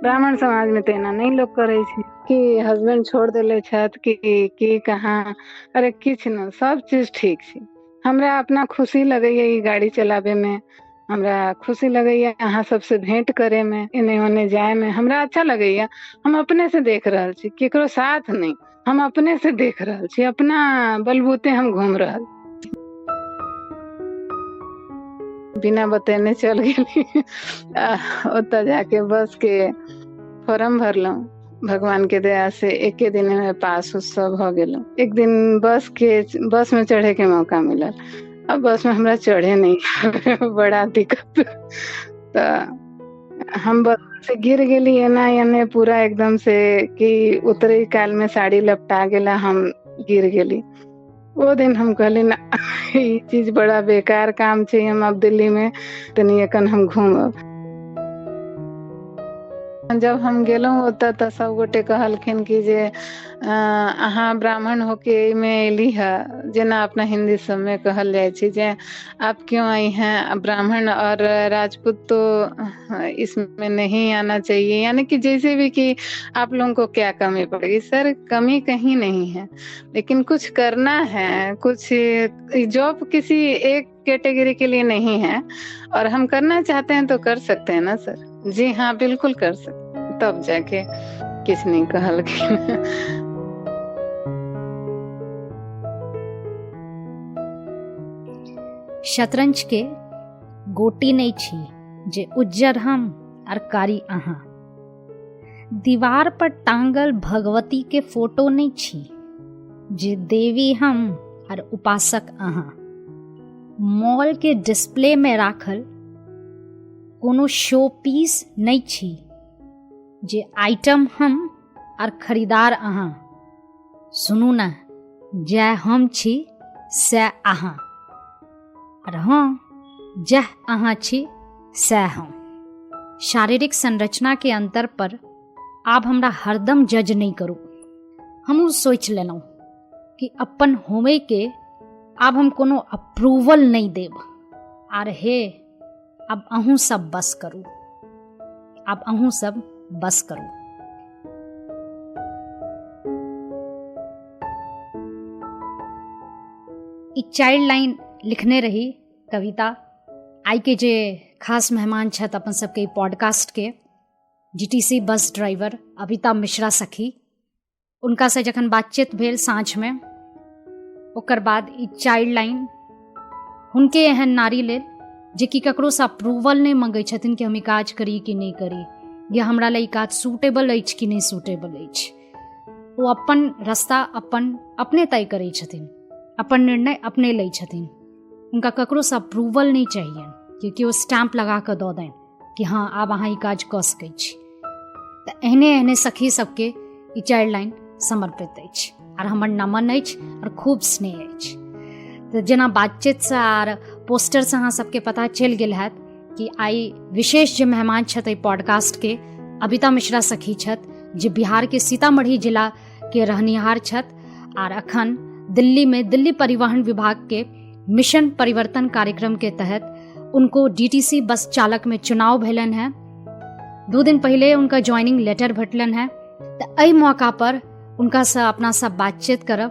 ब्राह्मण समाज में तऽ एना नहि लोक करै छै कि हस्बैंड छोड़ देले छथि कि की कहाँ। अरे किछु ने, सब चीज ठीक छै। हमरा अपना खुशी लगैया ई गाड़ी चलाबे में, हमरा खुशी लगैया अहाँ सबसे भेंट करे में, एने ओने जाय में हमरा अच्छा लगैया। हम अपने से देख रहल छी, केकरो साथ नहीं, हम अपने से देख रहल छी, अपना बलबूते हम घूम रहल। बिना बतेने चल गेली। ओतऽ जाके बस के फॉर्म भरलहुँ, भगवान के दया से एके दिन में पास सब भऽ गेलहुँ। एक दिन बस में चढ़े के मौका मिलल। अब बस में हमरा चढ़े नहीं बड़ा दिक्कत, तऽ हम बस से गिर गेली एना एने पूरा एकदम से कि उतरे काल में साड़ी लपटा गेला, हम गिर गेली। ओ दिन हम कहली ना ई चीज बड़ा बेकार काम छै, हम अब दिल्ली में तनी एखन हम घूमब। जब हम गेलहुँ ओतऽ तऽ सब गोटे कहलखिन कि जे अहाँ ब्राह्मण होके एहिमे एली है, जेना अपना हिंदी सबमे कहल जाइ छै जे आप क्यों आई हैं, ब्राह्मण और राजपूत तो इसमें नहीं आना चाहिए, यानी कि जैसे भी कि आप लोगों को क्या कमी पड़ेगी। सर कमी कहीं नहीं है, लेकिन कुछ करना है, कुछ जॉब किसी एक कैटेगरी के लिए नहीं है और हम करना चाहते हैं तो कर सकते हैं ना सर। जी हाँ बिल्कुल कर सकते। तब जाके किछु नहीं कहलखिन। शतरंज के गोटी नहीं छी जे उज्जर हम और कारी अहाँ। दीवार पर टांगल भगवती के फोटो नहीं छी जे देवी हम और उपासक अहाँ। मॉल के डिस्प्ले में राखल कोनो शो पीस नहीं छी जे आइटम हम और खरीदार अहाँ। सुनू ना, जै हम छी से अहाँ, और हाँ जह अहाँ छी से हम। शारीरिक संरचना के अंतर पर आब हमरा हरदम जज नहीं करू। हमहूँ सोचि लेलहुँ कि अपन होमे के आब हम कोनो अप्रूवल नहीं देब। आर हे आब अहूँ सब बस करू, आब अहूँ सब बस करू। ई चाइल्ड लाइन लिखने रही कविता। आइ के जे खास मेहमान छथि अपन सबके ई पॉडकास्ट के GTC bus driver Abita Mishra सखी, उनका से जखन बातचीत भेल साँझमे, ओकर बाद ई चाइल्ड लाइन हुनके एहन नारी लेल जे कि ककरोसँ अप्रूवल नहि मंगै छथिन कि हम ई काज करी कि नहि करी, या हमरा लेल ई काज सूटेबल अछि कि नहि सूटेबल अछि। ओ अपन रास्ता अपन अपने तय करै छथिन, अपन निर्णय अपने लै छथिन। हुनका ककरोसँ अप्रूवल नहि चाहियनि कि केओ स्टैम्प लगा कऽ दऽ दैन कि हँ आब अहाँ ई काज कऽ सकै छी। तऽ एहने एहने सखी सबके ई चारि लाइन समर्पित अछि आर हमर नमन अछि आओर खूब स्नेह अछि। तऽ जेना बातचीतसँ आर पोस्टरसँ अहाँ सबके पता चलि गेल हैत कि आइ विशेष जे मेहमान छथि एहि पॉडकास्टके अबिता मिश्रा सखी छथि, जे बिहारके सीतामढ़ी जिलाके रहनिहार छथि आर अखन दिल्लीमे दिल्ली परिवहन विभागके मिशन परिवर्तन कार्यक्रम के तहत उनको डीटीसी बस चालक में चुनाव भेलन है। 2 दिन पहले उनका ज्वाइनिंग लेटर भेटलन है। तो एहि मौका पर उनका से अपना सब बातचीत करब,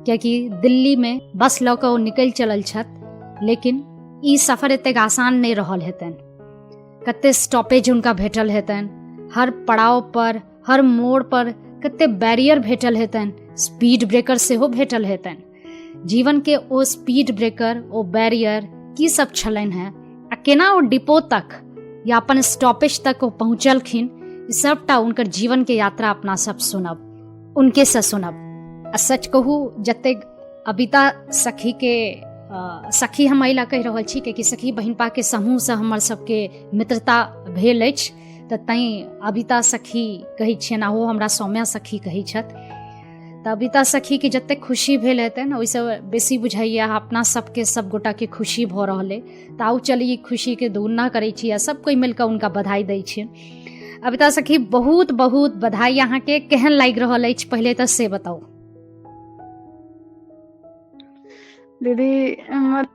कियाकि दिल्ली में बस लऽ कऽ ओ निकलि चलल छथि, लेकिन ई सफर एतेक आसान नहि रहल हेतनि। कते स्टॉपेज हुनका भेटल हेतनि, हर पड़ाव पर हर मोड़ पर कते बैरियर भेटल हेतनि, स्पीड ब्रेकर सेहो भेटल हेतनि। जीवन के ओ स्पीड ब्रेकर, ओ बैरियर की सब छलनि हेँ आ केना ओ डिपो तक या अपन स्टॉपेज तक ओ पहुँचलखिन, ई सबटा हुनकर जीवन के यात्रा अपना सब सुनब, उनके से सुनब। आ सच कहू जतेक अबिता सखी के सखी हम एहि लए कहि रहल छी कियाकि सखी बहिनपा के समूहसँ हमर सबके मित्रता भेल अछि, तऽ तैँ अबिता सखी कहै छियनि आ ओ हमरा सौम्या सखी कहै छथि। तऽ अबिता सखीके जतेक खुशी भेल हेतनि ओहिसँ बेसी बुझाइए अपना सबके सब गोटाके खुशी भऽ रहल अइ। तऽ आउ चली ई खुशीके दुगुना करै छी आ सब कोइ मिलकऽ हुनका बधाई दै छियनि। अबिता सखी बहुत बहुत बधाई अहाँके। केहन लागि रहल अछि पहिले तऽ से बताउ। दीदी मत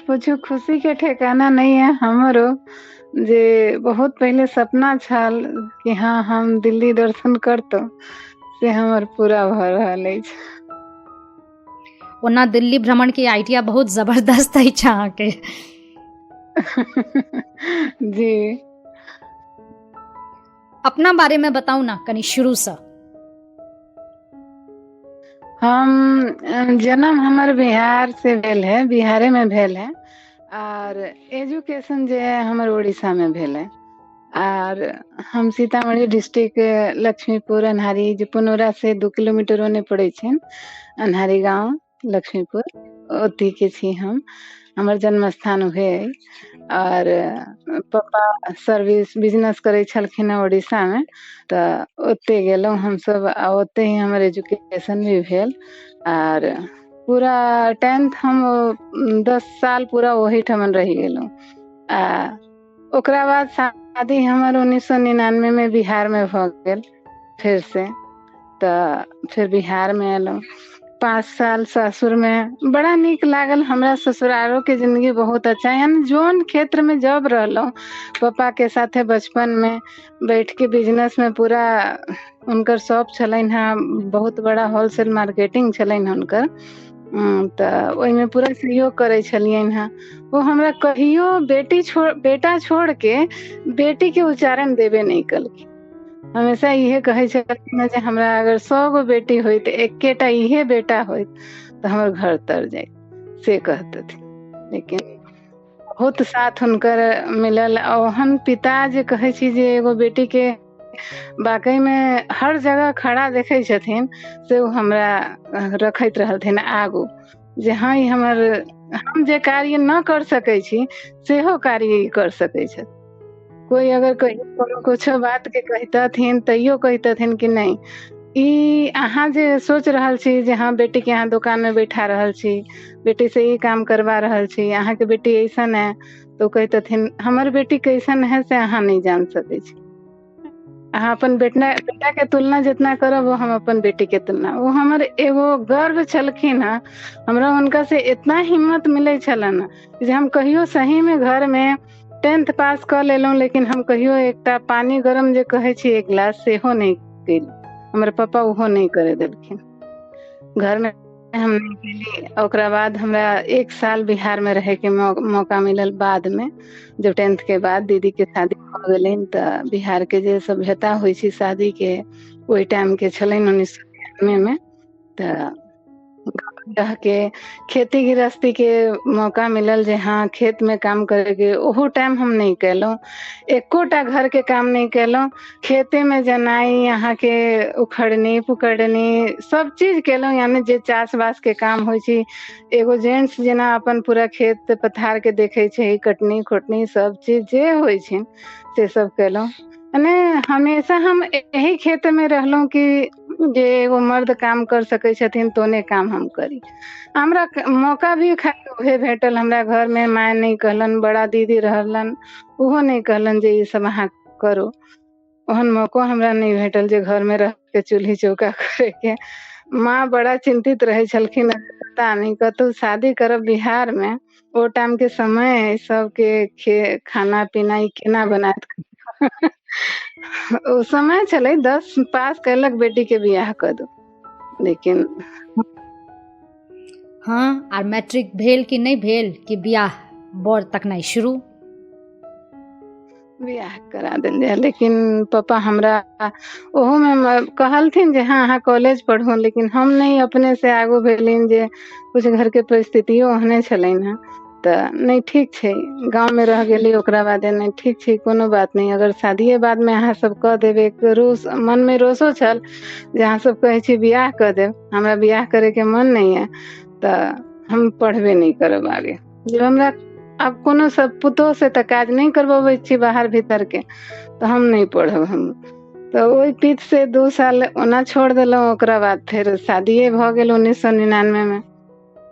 पूछू, खुशी के ठिकाना नहीं है हमरो। जे बहुत पहिले सपना छल कि हँ हम दिल्ली दर्शन करतहुँ, से हमर पूरा भऽ रहल अछि। ओना दिल्ली भ्रमण के आइडिया बहुत जबरदस्त अछि अहाँके। जी। अपना बारे में बताउ ना कनि शुरू से। हम जन्म हमर बिहार से भेल है, बिहारे में भेल है, और एजुकेशन जे है हमर उड़ीसा में भेल है। और हम सीतामढ़ी डिस्ट्रिक्ट लक्ष्मीपुर अन्हारी, जे पुनौरा से 2 किलोमीटर ओने पड़ै छै अन्हारी गाँव लक्ष्मीपुर, ओतही के छी हम। हमर जन्म स्थान उहे अइ। और पप्पा सर्विस बिजनेस करै छलखिन हेँ उड़ीसा में, तऽ ओते गेलहुँ हमसब आ ओते ही हमर एजुकेशन भी भेल। आर पूरा 10th हम 10 साल पूरा ओहिठमन रहि गेलहुँ। आ ओकरा बाद शादी हमर 1999 में बिहार में भऽ गेल फेर से, तऽ फेर बिहार में एलहुँ। 5 साल सासुर में बड़ा नीक लागल हमरा। ससुरारो के जिंदगी बहुत अच्छा है। यानी जोन क्षेत्र में जब रहलहुँ पप्पा के साथे बचपन में बैठ के बिजनेस में पूरा हुनकर शॉप छलनि हेँ, बहुत बड़ा होलसेल मार्केटिंग छलनि हुनकर, तऽ ओहिमे पूरा सहयोग करै छलियनि हेँ। ओ हमरा कहियो बेटा छोड़ के बेटी के उच्चारण देबे नहि कलखिन। हमेशा इहे कहै छलखिन जे हमरा अगर 100 गो बेटी होइत एकेटा इहे बेटा होइत तऽ हमर घर तर जाइत, से कहतथिन। लेकिन बहुत साथ हुनकर मिलल। ओहन पिता जे कहै छी जे एगो बेटी के वाकई में हर जगह खड़ा देखै छथिन, से ओ हमरा रखैत रहलथिन आगू, जे हँ ई हमर, हम जे कार्य न कर सकै छी सेहो कार्य ई कर सकै छथि। कोई अगर कहियो कोनो कुछो बात के कहितथिन तैयो कहितथिन कि नहि, ई अहाँ जे सोच रहल छी जे हँ बेटी के अहाँ दोकान में बैठा रहल छी, बेटी से ई काम करवा रहल छी, अहाँके बेटी ऐसन है, तो कहितथिन हमर बेटी कैसन है से अहाँ नहीं जान सकै छी। अहाँ अपन बेटा के तुलना जितना करब वो हम अपन बेटी के तुलना। वो हमर एगो गर्व छलखिन हँ, हमरा हुनका से इतना हिम्मत मिलै छलनि जे हम कहियो सही में घर में 10th पास कऽ लेलहुँ, लेकिन हम कहियो एकटा पानी गरम जे कहै छी एक गिलास सेहो नहि केली। हमर पप्पा ओहो नहि करे देलखिन। घर में हम नहि केली। ओकरा बाद हमरा 1 साल बिहार में रहे के मौका मिलल बाद में, जब 10th के बाद दीदी के शादी भऽ गेलनि तऽ बिहार के जे सभ्यता होइ छै शादी के, ओहि टाइम के छलनि 1993 में, तऽ रह के खेती गृहस्थी के मौका मिलल जे हाँ खेत में काम करे के। ओहो टाइम हम नहीं केलहुँ, एकोटा घर के काम नहीं केलहुँ। खेते में जनाई, अहाँ के उखड़नी पुकड़नी सब चीज केलहुँ। यानी जे चास बास के काम होइ छै, एगो जेंट्स जेना अपन पूरा खेत पथार के देखे छै, कटनी खोटनी सब चीज जे होइ छै से सब केलहुँ। माने हमेशा हम एही खेत में रहलहुँ कि जे एगो मर्द काम कर सकै छथिन तोने काम हम करी। हमरा मौका भी खाली उहे भेटल। हमरा घर में माय नहीं कहलन, बड़ा दीदी रहलन ओहो नहीं कहलन जे ई सब अहाँ करू। ओहन मौको हमरा नहीं भेटल जे घर में रह के चूल्ही चौका करे के। माँ बड़ा चिंतित रहे छलखिन, पता नहीं कतहु शादी करब बिहार में, ओ टाइम के समय सबके खाना पीना ई केना बनायत। ओ समय छलै 10 पास कैलक बेटी के बियाह कऽ दू, लेकिन हाँ आर मैट्रिक भेल कि नहीं भेल कि बियाह बर तक नहीं शुरू बियाह करा देल जाय। लेकिन पापा हमरा ओहो में कहलथिन जे हाँ अहाँ कॉलेज पढ़ू, लेकिन हम नहीं अपने से आगू भेलिन जे कुछ घर के परिस्थितियो ओहने छलनि हँ, तऽ नहीं ठीक छै गाँव में रह गेली। ओकरा बादे नहीं ठीक छै कोनो बात नहीं, अगर शादिये बाद में अहाँ सब कऽ देबै। रोष मन में रोषो छल जे अहाँ सब कहै छी बियाह कऽ देब, हमरा बियाह करे के मन नहीं है तऽ हम पढ़बे नहीं करब आगे। जब हमरा आब कोनो सब पुतोह से तऽ काज नहीं करबबै छी बाहर भीतर के, तऽ हम नहीं पढ़ब हम। तऽ ओहि पीठ से 2 साल ओना छोड़ देलहुँ। ओकरा बाद फेर शादिये भऽ गेल 1999 में।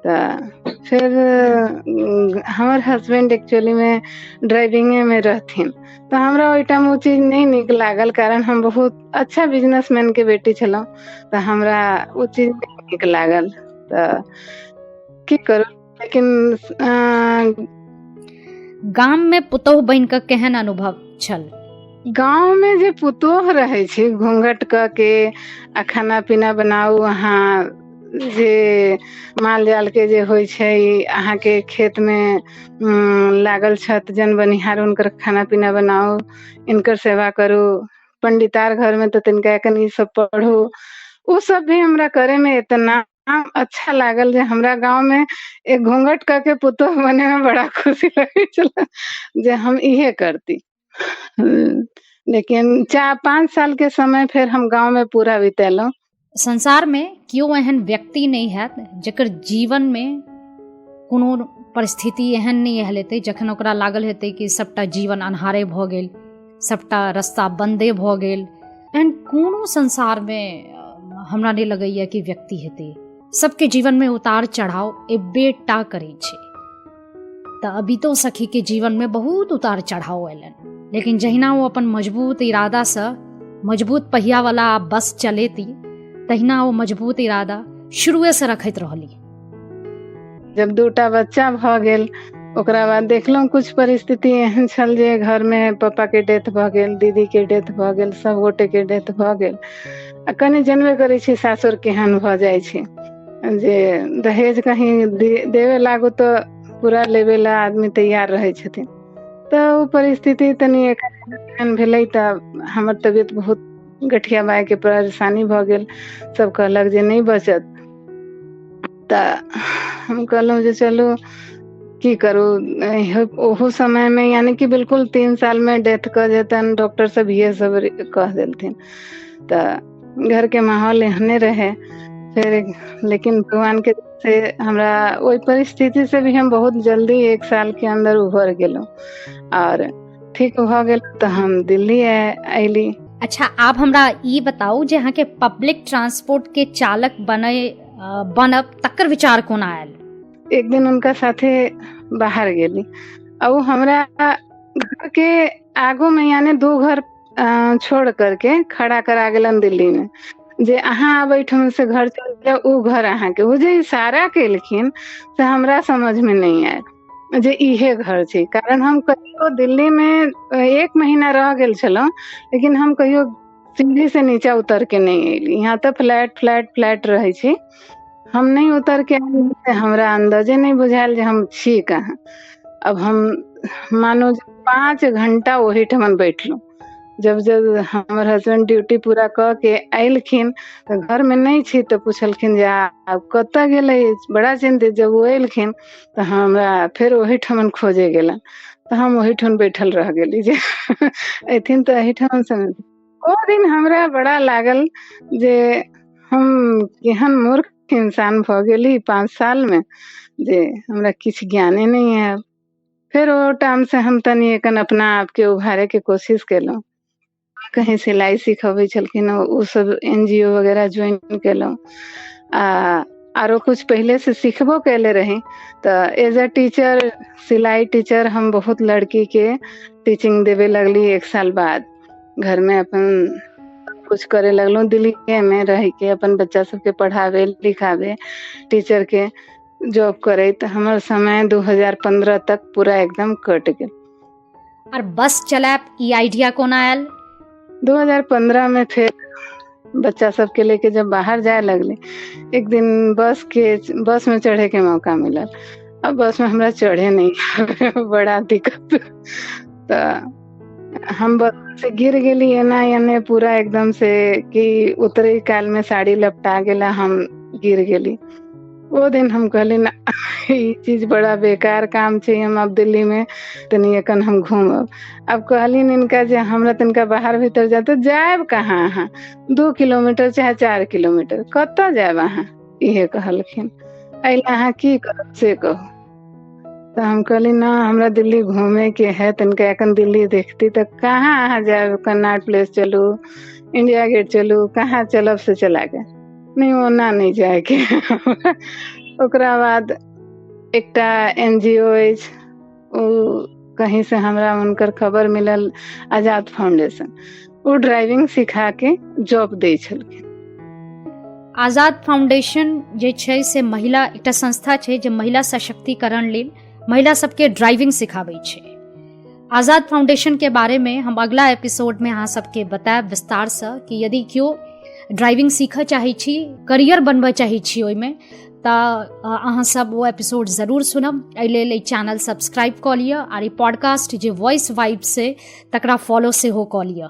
तऽ फेर हमर हस्बैंड एक्चुअली में ड्राइविंगे में रहथिन, तऽ हमरा ओहि टाइम ओ चीज नहीं नीक लागल, कारण हम बहुत अच्छा बिजनेसमैन के बेटी छलहुँ, तऽ हमरा ओ चीज नहीं नीक लागल। तऽ की करू, लेकिन गाममे पुतोहु बनि कऽ केहन अनुभव छल? गाँव में जे पुतोह रहै छै, घूंघट कऽ के आ खाना पीना बनाउ अहाँ, जे माल जाल के जे होइ छै, अहाँके खेत मे लागल छथि जन बनिहार, हुनकर खाना पीना बनाउ, इनकर सेवा करू, पंडितार घर में तऽ तिनका एखन ई सब पढ़ू, ओ सब भी हमरा करे में इतना अच्छा लागल जे हमरा गाँव में एक घूंघट कऽ के पुतोह बने में बड़ा खुशी लगै छलै जे हम इहे करती। लेकिन 4-5 साल के समय फेर हम गाँव में पूरा बितेलहुँ। संसारमे केओ एहन व्यक्ति नहि हैत जकर जीवनमे कोनो परिस्थिति एहन नहि आयल हेतै जखन ओकरा लागल हेतै कि सभटा जीवन अन्हारे भऽ गेल, सभटा रस्ता बन्दे भऽ गेल। एहन कोनो संसारमे हमरा नहि लगैए कि व्यक्ति हेतै। सबके जीवनमे उतार चढ़ाव एबे टा करै छै। तऽ अबितो सखीके जीवनमे बहुत उतार चढ़ाव अयलनि, लेकिन जहिना ओ अपन मजबूत इरादासँ मजबूत पहियावला बस चलेती, तहिना ओ मजबूत इरादा शुरुएसँ रखैत रहली। जब 2टा बच्चा भऽ गेल, ओकरा बाद देखलहुँ कुछ परिस्थिति एहन छल जे घरमे पापाके डेथ भऽ गेल, दीदीके डेथ भऽ गेल, सब गोटेके डेथ भऽ गेल। आ कनि जनबे करै छी सासुर केहन भऽ जाइ छै, जे दहेज कहीं देवे लागू तऽ पूरा लेबे ला आदमी तैयार रहै छथिन। तऽ ओ परिस्थिति तनि एहन भेलै तऽ हमर तबियत बहुत गठिया बायके परेशानी भऽ गेल। सब कहलक जे नहि बचत। तऽ हम कहलहुँ जे चलू की करू। ओहो समय में यानी कि बिल्कुल 3 साल में डेथ कऽ जेतनि, डॉक्टर सब इहे सब कह देलथिन। तऽ घर के माहौल एहने रहे फिर, लेकिन भगवान के से हमरा ओहि परिस्थिति से भी हम बहुत जल्दी 1 साल के अंदर उभर गेलहुँ और ठीक भऽ गेल। तऽ हम दिल्ली अयली। अच्छा, आब हमरा ई बताउ जे अहाँके पब्लिक ट्रांसपोर्ट के चालक बनब तकर विचार कोना आयल? एक दिन उनका साथे बाहर गेली आ ओ हमरा घर के आगू में यानी 2 घर छोड़ करके खड़ा करा गेलन दिल्ली में, जे अहाँ आब एहिठाम से घर चल जाउ, ओ घर अहाँके। ओ जे इशारा केलखिन से हमरा समझ में नहीं आयल जे इहे घर छै, कारण हम कहियो दिल्ली में 1 महीना रह गेल छलहुँ, लेकिन हम कहियो सीढ़ी से नीचा उतर के नहीं अयली। यहाँ तऽ फ्लैट फ्लैट फ्लैट रहै छै, हम नहीं उतर के आयली, से हमरा अंदाजे नहीं बुझायल जे हम छी कहाँ। अब हम मानो 5 घंटा ओही ठमन बैठलहुँ। जब जब हमर हस्बैंड ड्यूटी पूरा कऽ के अयलखिन तऽ घर में नहीं छी, तऽ पुछलखिन जे आब कतऽ गेलै, बड़ा चिन्तित। जब ओ अयलखिन तऽ हमरा फेर ओही ठमन खोजे गेलन, तऽ हम ओही ठमन बैठल रह गेली जे अयथिन तऽ एही ठमन से। ओ दिन हमरा बड़ा लागल जे हम केहन मूर्ख इंसान भऽ गेली 5 साल में, जे हमरा किछु ज्ञाने नहीं है। फेर ओ टाइम से हम तनी एखन अपना आपके उभारे के कोशिश केलहुँ। कहीं सिलाई सिखबै छलखिन, ओ सब एन जी ओ वगैरह ज्वाइन केलहुँ आ आरो कुछ पहले से सिखबो केले रही। तऽ एज अ टीचर, सिलाई टीचर, हम बहुत लड़की के टीचिंग देवे लगली। 1 साल बाद घर में अपन कुछ करे लगलहुँ, दिल्ली में रह के अपन बच्चा सबके पढ़ावे लिखावे, टीचर के जॉब करैत हमर समय 2015 तक पूरा एकदम कट गेल। और बस चलायब ई आइडिया कोना आयल? 2015 में फिर बच्चा सबके लेके जब बाहर जाए लगले, एक दिन बस में चढ़े के मौका मिलल। अब बस में हमरा चढ़े नहीं बड़ा दिक्कत। तऽ हम बस से गिर गेली एना एने पूरा एकदम से कि उतरे काल में साड़ी लपटा गेला, हम गिर गेली। ओ दिन हम कहली ना ई चीज बड़ा बेकार काम छै, हम अब दिल्ली में तनी एखन हम घूमब। अब कहलिन इनका जे हमरा तनिका बाहर भीतर जाय, तऽ जायब कहाँ अहाँ, 2 किलोमीटर चाहे 4 किलोमीटर कतऽ जायब अहाँ, इहे कहलखिन। एहि लए अहाँ की करब से कहू। तऽ हम कहली ना हमरा दिल्ली घूमे के है, तनिका एखन दिल्ली देखती। तऽ कहाँ अहाँ जायब, कन्नाट प्लेस चलू, इंडिया गेट चलू, कहाँ चलब से चला गए, नहीं ओना नहीं जायके। ओकरा बाद एकटा एन जी ओ अछि, ओ कहीं से हमरा हुनकर खबर मिलल, आजाद फाउंडेशन, ओ ड्राइविंग सिखा के जॉब दै छलखिन। आजाद फाउंडेशन जे छै से महिला एकटा संस्था छै जे महिला सशक्तिकरण लेल महिला सबके ड्राइविंग सिखाबै छै। आज़ाद फाउंडेशन के बारे में हम अगला एपिसोड में अहाँ सबके बतायब विस्तार से कि यदि केओ ड्राइविंग सीखऽ चाहै छी, करियर बनबऽ चाहै छी ओहिमे, तऽ अहाँ सब ओ एपिसोड जरूर सुनब। एहि लेल ई चैनल सब्सक्राइब कऽ लिअ आर ई पॉडकास्ट जे वॉइस वाइब से तकरा फॉलो सेहो कऽ लिअ,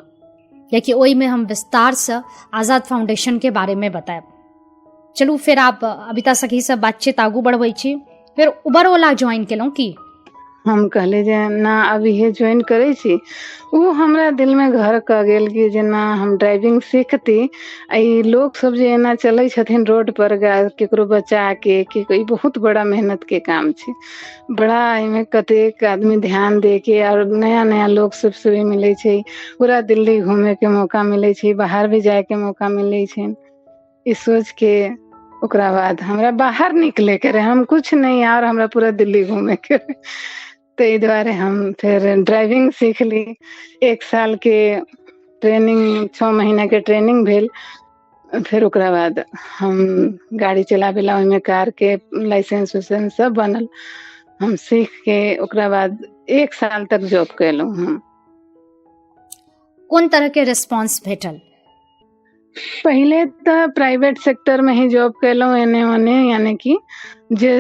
कियाकि ओहिमे हम विस्तारसँ आज़ाद फाउंडेशनके बारेमे बतायब। चलू फेर आप अबिता सखीसँ बातचीत आगू बढ़बै छी। फेर उबर ओला ज्वाइन केलहुँ की? हम कहली जे ना, अभी ज्वाइन करै छी। ओ हमरा दिलमे घर कऽ गेल कि जेना हम ड्राइविंग सीखती, आ ई लोक सब जे एना चलै छथिन रोड पर केकरो बचा के, ई बहुत बड़ा मेहनत के काम छै। बड़ा एहिमे कतेक आदमी ध्यान दे के, और नया नया लोक सबसे भी मिलै छै, पूरा दिल्ली घूमे के मौका मिलै छै, बाहर भी जाय के मौका मिलै छै। ई सोच के ओकरा बाद हमरा बाहर निकले के रहे, हम कुछ नहीं और हमरा पूरा दिल्ली घूमे के रहे, ताहि दुआरे हम फेर ड्राइविंग सीखली। 1 साल के ट्रेनिंग, 6 महीना के ट्रेनिंग भेल। फेर ओकरा बाद हम गाड़ी चलाबे ला ओहिमे कार के लाइसेंस उसेंस सब बनल। हम सीख के ओकरा बाद 1 साल तक जॉब केलहुँ हम। कोन तरह के रिस्पॉन्स भेटल? पहिले तऽ प्राइवेट सेक्टर में ही जॉब केलहुँ एने ओने, यानी कि जे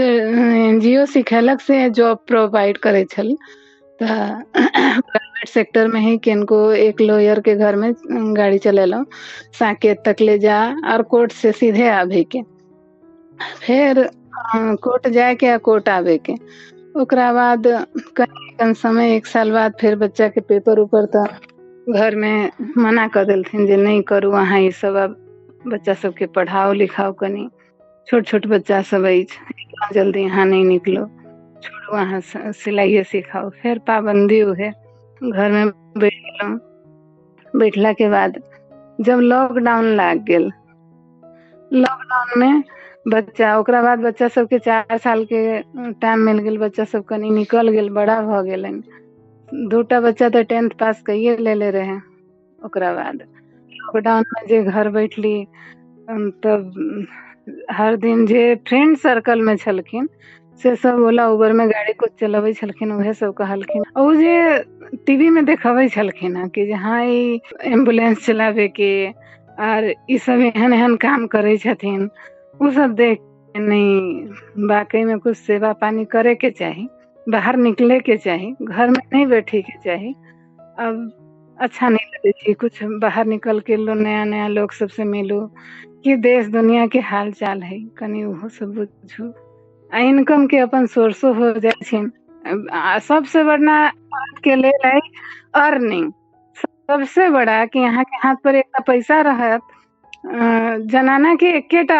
एनजीओ सिखेलक से जॉब प्रोवाइड करै छल, तऽ प्राइवेट सेक्टर में ही किनको एक लॉयर के घर में गाड़ी चलेलहुँ, साकेत तक ले जा और कोर्ट से सीधे आबे के, फेर कोर्ट जाय के आ कोर्ट आबे के। ओकरा बाद कनि समय 1 साल बाद फेर बच्चा के पेपर उपर तऽ घर में मना कऽ देलथिन जे नहि करू अहाँ ई सब, आब बच्चा सबके पढ़ाओ लिखाओ, कनि छोट छोट बच्चा सब अछि, इतना जल्दी अहाँ नहि निकलो, छोड़ू अहाँ सिलाइए सिखाओ। फेर पाबंदी उहे घर में बैठ गेलहुँ। बैठला के बाद जब लॉकडाउन लाग गेल, लॉकडाउन में बच्चा, ओकरा बाद बच्चा सबके 4 साल के टाइम मिल गेल, बच्चा सब कनि निकल गेल, बड़ा भऽ गेलनि। 2टा बच्चा तऽ 10th पास कैये लेले रहे। ओकरा बाद लॉकडाउन में जे घर बैठली तब हर दिन जे फ्रेंड सर्कल में छलखिन से सब ओला उबर में गाड़ी कुछ चलबै छलखिन, उहे सब कहलखिन। ओ जे टीवी में देखबै छलखिन हँ कि जे हाँ ई एम्बुलेंस चलाबे के आर ई सब एहन एहन काम करै छथिन, ओ सब देख नहीं वाकई में कुछ सेवा पानी करे के चाही, बाहर निकले के चाही, घर में नहीं बैठे के चाही। अब अच्छा नहीं लगे छै कुछ बाहर निकल के लो, नया नया लोग सबसे मिलू कि देश दुनिया के हाल चाल है, कनि ओहो सब बुझू, आ इनकम के अपन सोर्सो हो जाइ छै। आ सबसे बड़ा औरत के लेल है अर्निंग, सबसे बड़ा कि अहाँ के हाथ पर एकटा पैसा रहत। जनाना के एकेटा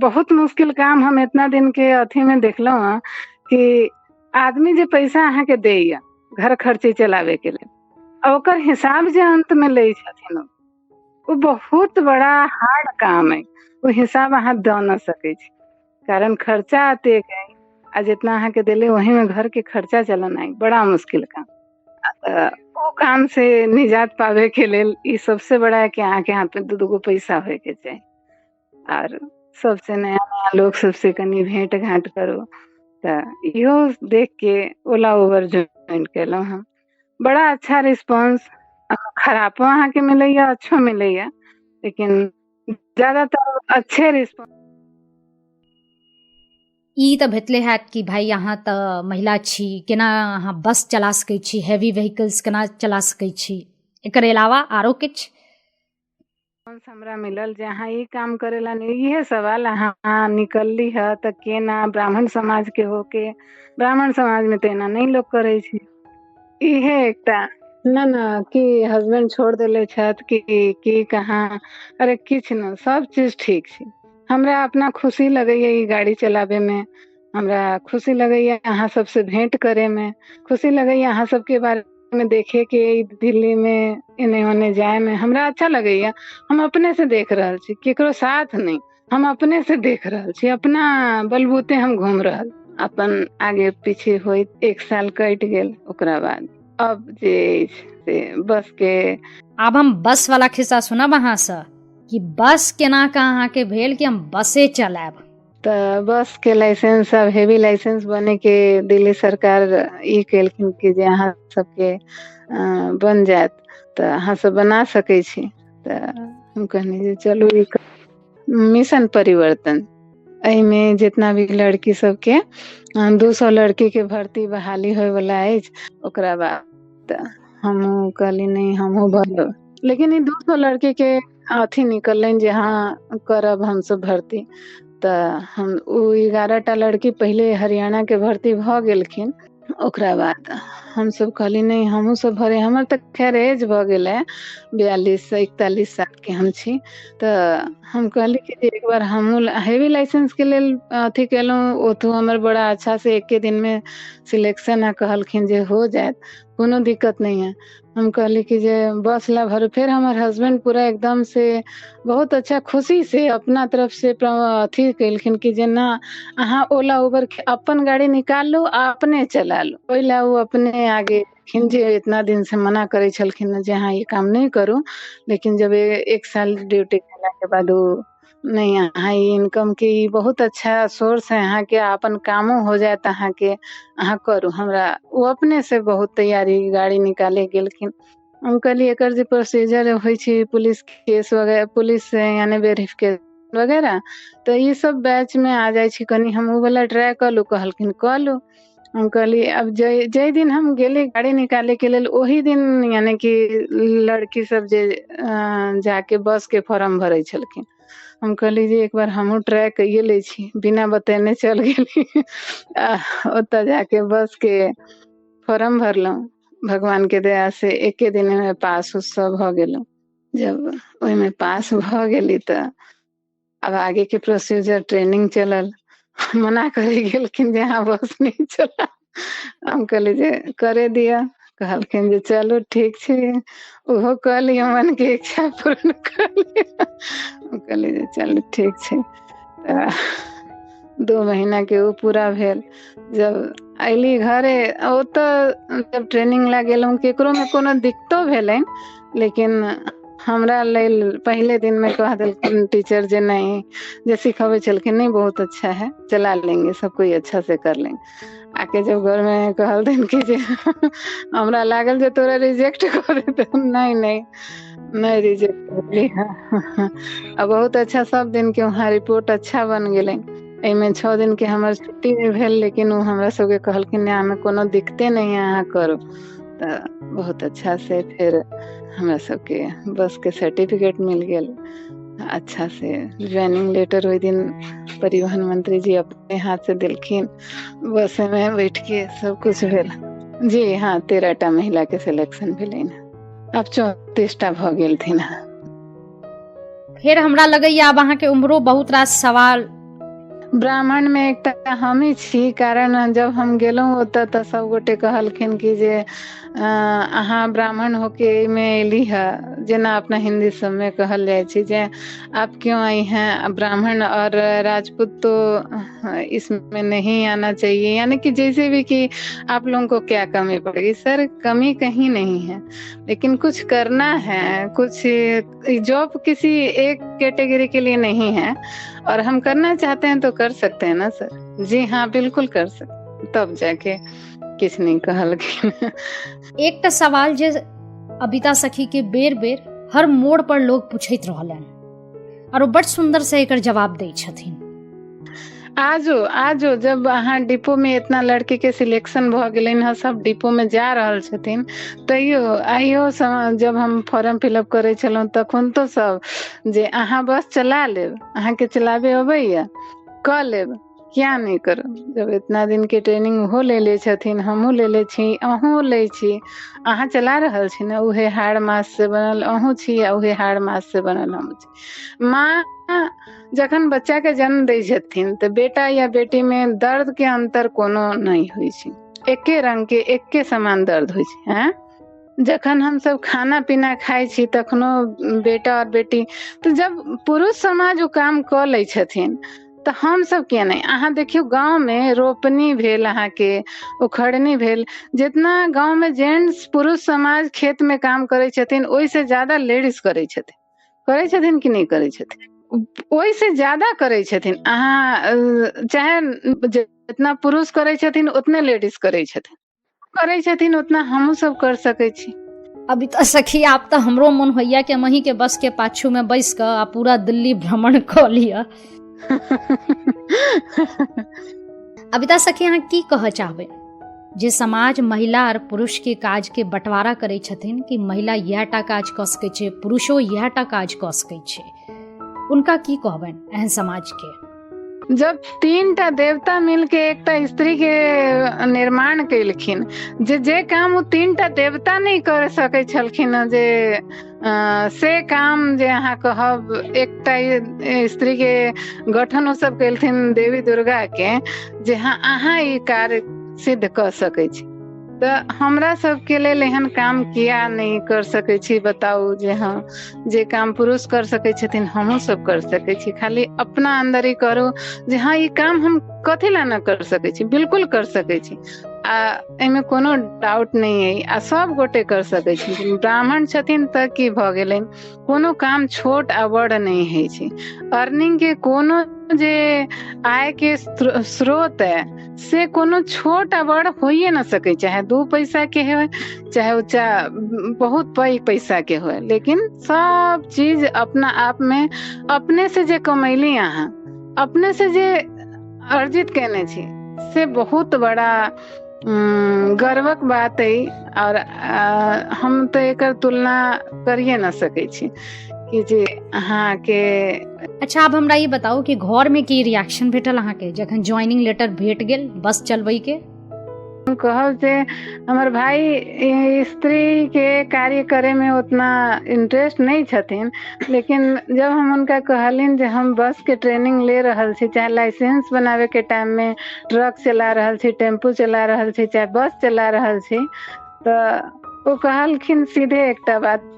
बहुत मुश्किल काम हम इतना दिन के अथी में देखलहुँ हँ कि आदमी जे पैसा अहाँ के दैया घर खर्ची चलावे के लेल, आ ओकर हिसाब जे अंत में लै छथिन ओ बहुत बड़ा हार्ड काम है। ओ हिसाब अहाँ दऽ न सकै छी, कारण खर्चा अतेक है आ जितना अहाँ के देले वही में घर के खर्चा चलना है बड़ा मुश्किल काम। तऽ ओ काम से निजात पावे के लेल ई सबसे बड़ा है कि अहाँ के हाथ में 2-2 गो पैसा होय के चाही, आर सबसे नया नया लोग सबसे कनि भेंट घाट करू। तऽ इहो देख के ओला उबर ज्वाइन केलहुँ हम। बड़ा अच्छा रिस्पॉन्स, खराबो अहाँ के मिलैया अच्छो मिलैया, लेकिन ज्यादातर अच्छे रिस्पॉन्स। ई तऽ भेटले हैत कि भाई अहाँ तऽ महिला छी, केना अहाँ बस चला सकै छी, हैवी व्हीकल्स केना चला सकै छी, एकर अलावा आरो किछु? हमरा मिलल जे अहाँ ई काम करे ला नहीं, इहे सवाल अहाँ निकलली है तऽ केना ब्राह्मण समाज के होके, ब्राह्मण समाज में तऽ एना नहीं लोग करै छै। इहे एकटा ना ना कि हस्बैंड छोड़ देले छथि कि कहाँ, अरे किछु न, सब चीज ठीक छै। हमरा अपना खुशी लगैया ई गाड़ी चलाबे में, हमरा खुशी लगैया अहाँ सबसे भेंट करे में, खुशी लगैया अहाँ सबके बारे में देखे के, दिल्ली में एने ओने जाय में हमरा अच्छा लगैया। हम अपने से देख रहल छी, केकरो साथ नहीं, हम अपने से देख रहल छी, अपना बलबूते हम घूम रहल, अपन आगे पीछे होइत 1 साल कटि गेल। ओकरा बाद अब जे अछि से बस के, आब हम बस वाला खिस्सा सुनब अहाँ से कि बस केना के अहाँ के भेल कि हम बसे चलायब। तऽ बसके लाइसेंस आब हेवी लाइसेंस बनैके दिल्ली सरकार ई केलखिन कि जे अहाँ सबके बन जायत तऽ अहाँ सब बना सकै छी। तऽ हम कहनी जे चलू ई मिशन परिवर्तन, एहिमे जितना भी लड़की सबके 200 लड़की के भर्ती बहाली होयवला अछि। ओकरा बाद हमहूँ कहली नहि हमहूँ भरब, लेकिन ई 200 लड़की के अथी निकललनि जे हँ करब हमसब भर्ती। तऽ हम ओ 11टा लड़की पहिले हरियाणा के भर्ती भऽ गेलखिन। ओकरा बाद हमसब कहली नहि हमहूँ सब भरे, हमर तऽ खैर एज भऽ गेल है 42 से 41 साल के हम छी। तऽ हम कहली कि जे एक बार हमहूँ हेवी लाइसेंस के लेल अथी केलहुँ, ओतहु हमर बड़ा अच्छा से एके दिन मे सिलेक्शन आ कहलखिन जे हो जायत, कोनो दिक्कत नहीं है। हम कहली कि जे बस ला भरू। फेर हमर हस्बैंड पूरा एकदम से बहुत अच्छा खुशी से अपना तरफ से अथी केलखिन कि जे ना अहाँ ओला उबर अपन गाड़ी निकालू आ अपने चला लू। ओहि ला ओ अपने आगे एलखिन जे इतना दिन से मना करै छलखिन जे अहाँ ई काम नहि करू, लेकिन जब 1 साल ड्यूटी केला के बाद ओ नहीं अहाँ ई इनकम के ई बहुत अच्छा सोर्स है अहाँके, अपन कामो हो जायत अहाँके, अहाँ करू। हमरा ओ अपने से बहुत तैयारी गाड़ी निकाले गेलखिन। हम कहलियै एकर जे प्रोसीजर होइ छै पुलिस केस वगैरह, पुलिस यानी वेरिफिकेशन वगैरह, तऽ ई सब बैच मे आ जाइ छै, कनि हम ओ वाला ट्राई कऽ लू। कहलखिन कऽ लू। हम कहली अब जै दिन हम गेली गाड़ी निकाले के लेल ओही दिन यानी कि लड़की सब जे जाके बस के फॉर्म भरै छलखिन। हम कहली जे एक बार हमहूँ ट्राई कइए लै छी, बिना बतेने चल गेली। ओतऽ जाके बस के फॉर्म भरलहुँ, भगवान के दया से एके दिन मे पास सब भऽ गेलहुँ। जब ओहिमे पास भऽ गेली तऽ आब आगे के प्रोसीजर ट्रेनिंग चलल। मना करि गेलखिन जे अहाँ बस नहि चला। हम कहली जे करे दिअ, कहलखिन जे चलू ठीक छै, ओहो कऽ लिअ, मन के इच्छा पूर्ण कऽ लिअ। हम कहली जे चलू ठीक छै। तऽ 2 महीना के ओ पूरा भेल। जब अयली घरे, ओतऽ जब ट्रेनिंग लए गेलहुँ केकरो मे कोनो दिक्कतो भेलनि, लेकिन हमरा लेल पहले दिन में कह देलखिन टीचर जे नहीं, जे सिखबै छलखिन नहीं बहुत अच्छा है, चला लेंगे सब कोई अच्छा से कर लेंगे। आके जब घर में कहलथिन कि जे हमरा लागल जे तोरा रिजेक्ट कर देतौ, नहीं नहीं नहीं रिजेक्ट भेली। आ बहुत अच्छा सब दिन के वहाँ रिपोर्ट अच्छा बन गेलै। एहिमे 6 दिन के हमर छुट्टी भी भेल, लेकिन ओ हमरा सबके कहलखिन नहि अहाँमे कोनो दिक्कते नहीं है, अहाँ करू। तऽ बहुत अच्छा से फेर हमरा सबके बस के सर्टिफिकेट मिल गेल। अच्छा से ज्वाइनिंग लेटर ओहि दिन परिवहन मंत्री जी अपने हाथ से देलखिन। बस में बैठ के सब कुछ भेल। जी हाँ, 13टा महिला के सिलेक्शन भेलनि, आब 34टा भऽ गेलथिन। फेर हमरा लगैया आब अहाँके उम्रो बहुत रास सवाल। ब्राह्मण में एकटा हमही छी, कारण जब हम गेलहुँ ओतऽ तऽ सब गोटे कहलखिन कि जे अहाँ ब्राह्मण होके एहिमे एली है, जेना अपना हिंदी सबमे कहल जाइ छै जे आप क्यों आई हैं, ब्राह्मण और राजपूत तो इसमें नहीं आना चाहिए, यानी कि जैसे भी कि आप लोगों को क्या कमी पड़ेगी। सर कमी कहीं नहीं है, लेकिन कुछ करना है, कुछ जॉब किसी एक कैटेगरी के लिए नहीं है, और हम करना चाहते हैं तो कर सकते हैं ना सर। जी हाँ बिल्कुल कर सकते। तब जाके किछु नहि कहलखिन। एकटा सवाल जे अबिता सखी के बेर बेर हर मोड़ पर लोग पूछैत रहलन और ओ बड़ सुंदर से एकर जवाब दै छथिन। आजो आजो जब अहाँ डिपो में इतना लड़की के सिलेक्शन भऽ गेलनि हँ, सब डिपो में जा रहल छथिन, तैयो आइयो जब हम फॉर्म फिलअप करै छलहुँ तखन तो सब जे अहाँ बस चला लेब, अहाँके चलाबे अबैया, कऽ लेब, क्या नहि करब। जब इतना दिन के ट्रेनिंग ओहो लेले छथिन, हमहूँ लेले छी, अहूँ लै छी, अहाँ चला रहल छी ने, उहे हाड़ मास से बनल अहूँ छी आ उहे हाड़ मास से बनल हमहूँ छी। माँ जखन बच्चा के जन्म दै छथिन तऽ बेटा या बेटी में दर्द के अंतर कोनो नहि होइ छै, एके रंग के एके समान दर्द होइ छै। हैं जखन हमसब खाना पीना खाइ छी तखनो बेटा और बेटी, तऽ जब पुरुष समाज ओ काम कऽ लै छथिन तऽ हमसब किया नहि। अहाँ देखियौ गाँव में रोपनी भेल, अहाँके उखड़नी भेल, जितना गाँव में जेंट्स पुरुष समाज खेत में काम करै छथिन ओहिसँ ज्यादा लेडीज करै छथिन। करै छथिन कि नहि करै छथिन? ओहिसँ ज्यादा करै छथिन। अहाँ चाहे जितना पुरुष करै छथिन उतने लेडीज करै छथिन, करै छथिन उतना हमहूँ सब कर सकै छी। अभी तऽ सखी आब तऽ हमरो मन होइया कि हम अहीं के बस के पाछू में बैस कऽ आ पूरा दिल्ली भ्रमण कऽ लिअ। अबिता सखी, अहाँ की कहऽ चाहबै जे समाज महिला आओर पुरुषके काजके बँटवारा करै छथिन कि महिला इएह टा काज कऽ सकै छै, पुरुषो इएह टा काज कऽ सकै छै, उनका की कहबनि एहन समाजके? जब 3टा देवता मिलके एकटा स्त्री के निर्माण केलखिन, जे जे काम ओ 3टा देवता नहि कर सकै छलखिन जे से काम जे अहाँ कहब एकटा स्त्री के गठन ओ सब केलथिन देवी दुर्गा के, जे हाँ अहाँ ई कार्य सिद्ध कऽ सकै छी, तऽ हमरा सबके लेल एहन काम किया नहि कर सकै छी? बताउ जे हाँ जे काम पुरुष कर सकै छथिन हमहूँ सब कर सकै छी। खाली अपना अन्दर ही करू जे हाँ ई काम हम कथी ला न कर सकै छी, बिल्कुल कर सकै छी, आ एहिमे कोनो डाउट नहि अइ, आ सब गोटे कर सकै छी। ब्राह्मण छथिन तऽ की भऽ गेलनि, कोनो काम छोट आ बड़ नहि होइ छै। अर्निंग के कोनो जे आय के स्रोत है से कोनो छोट आ बड़ होइए न सकै, चाहे 2 पैसा के होय चाहे ओ बहुत पैघ पैसा के होय, लेकिन सब चीज अपना आप में अपने से जे कमैली अहाँ, अपने से जे अर्जित केने छी से बहुत बड़ा गर्वक बात अइ। और हम तऽ एकर तुलना करिए न सकै छी कि जे अहाँके। अच्छा, आब हमरा ई बताउ कि घर में की रिएक्शन भेटल अहाँके जखन ज्वाइनिंग लेटर भेट गेल बस चलबै के? हम कहब जे हमर भाई स्त्री के कार्य करे में उतना इंटरेस्ट नहीं छथिन, लेकिन जब हम उनका कहलिन जे हम बस के ट्रेनिंग ले रहल छी, चाहे लाइसेंस बनावे के टाइम में ट्रक चला रहल छी, टेम्पू चला रहल छी, चाहे बस चला रहल छी, तऽ ओ कहलखिन सीधे एकटा बात,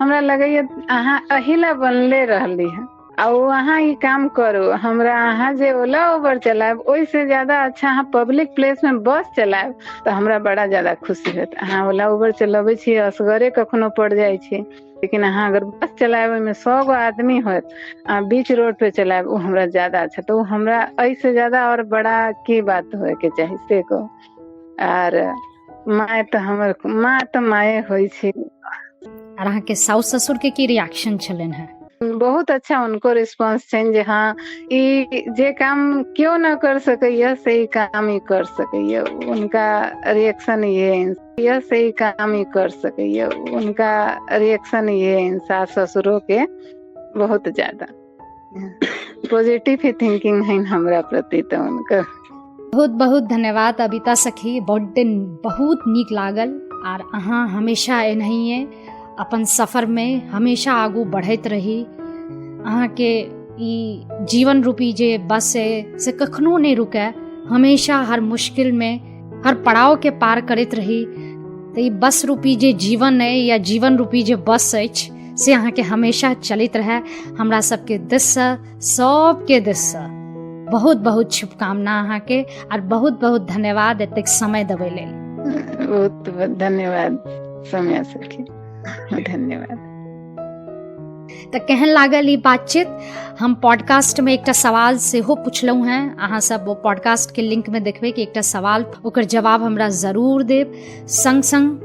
हमरा लगैया अहाँ अहिला बनले रहली हँ आ ओ अहाँ ई काम करू, हमरा अहाँ जे ओला उबर चलायब ओहिसँ ज्यादा अच्छा अहाँ पब्लिक प्लेसमे बस चलायब तऽ हमरा बड़ा ज्यादा खुशी होयत। अहाँ ओला उबर चलबै छी असगरे कखनो पड़ि जाइ छी, लेकिन अहाँ अगर बस चलायब ओहिमे 100 गो आदमी होयत, अहाँ बीच रोड पे चलायब, ओ हमरा ज्यादा अच्छा। तऽ ओ हमरा एहिसँ ज्यादा आओर बड़ा की बात होयके चाही से कहू। आर my तऽ हमर माँ तऽ माये होइ छै। आर अहाँके साउस ससुर के की रिएक्शन छलनि हेँ? बहुत अच्छा उनको रिस्पॉन्स छनि जे हाँ ई जे काम क्यों न कर सकैया से ई काम ई कर सकैया, उनका रिएक्शन ये से ई काम ई कर सकैया, उनका रिएक्शन ये सास ससुरो के बहुत ज्यादा पॉजिटिव ही थिंकिंग है हमरा प्रति तऽ उनका। बहुत बहुत धन्यवाद अबिता सखी, बड्ड बहुत नीक लागल। आर अहाँ हमेशा एनाहिए अपन सफरमे हमेशा आगू बढ़ैत रही। अहाँके ई जीवन रूपी जे बस अइ से कखनो नहि रुकै, हमेशा हर मुश्किलमे हर पड़ावके पार करैत रही। तऽ ई बस रूपी जे जीवन अइ या जीवन रूपी जे बस अछि से अहाँके हमेशा चलैत रहै। हमरा सबके दिससँ, सबके दिससँ बहुत बहुत शुभकामना अहाँके, आर बहुत बहुत धन्यवाद एतेक समय देबै लेल। बहुत बहुत धन्यवाद समय सखी, धन्यवाद। तऽ केहन लागल ई बातचीत? हम पॉडकास्टमे एकटा सवाल सेहो पुछलहुँ हेँ, अहाँ सब ओ पॉडकास्टके लिंकमे देखबै कि एकटा सवाल, ओकर जवाब हमरा जरूर देब। संग संग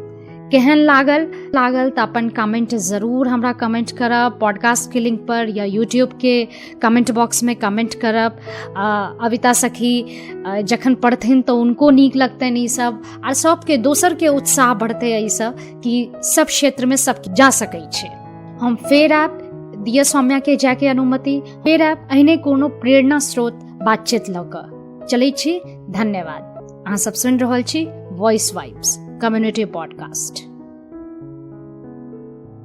केहन लागल तऽ अपन कमेंट जरूर हमरा कमेंट करब पॉडकास्टके लिंक पर या यूट्यूबके कमेंट बॉक्समे कमेंट करब। अबिता सखी जखन पढ़थिन तऽ उनको नीक लगतनि ई सब, आर सबके दोसरके उत्साह बढ़तै एहिसँ कि सब क्षेत्रमे सब जा सकै छै। हम फेर आयब, दिय सौम्याके जायके अनुमति, फेर आयब एहने कोनो प्रेरणा स्रोत बातचीत लऽ कऽ। चलै छी, धन्यवाद। अहाँ सब सुनि रहल छी वॉइस वाइब्स कम्युनिटी पॉडकास्ट।